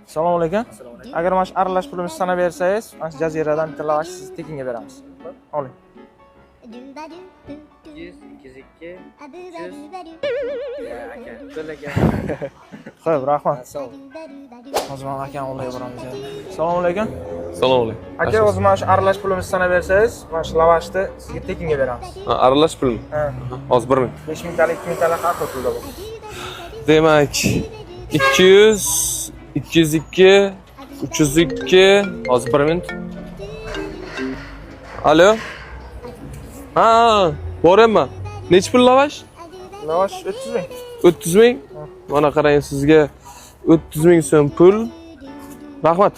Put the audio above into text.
Assalomu alaykum. Agar mana shu aralash pulimizni sanab bersangiz, mana shu jaziradan bitta lavash sizni tekinga beramiz. Oling. 200, 202, 300. Aka, to'l aka. Xo'p, rahmat. Sog'. Hozir mana akani oldiga boramiz endi. Assalomu alaykum. Assalomu alaykum. Aka, o'zi mana shu aralash pulimizni sanab bersangiz, mana shu lavashni sizga tekinga beramiz. Ha, aralash pulmi? Ha. Hozir, bir minut. 5 mingtalik, 2 mingtalik har xil pulda bu. Demak, 200, 202, 302, hozir, bir minut. Alo. Ha, boryapman. Nechi pul lavash? Lavash 30 ming. 30 ming. Mana qarang, sizga 30 ming so'm pul. Rahmat.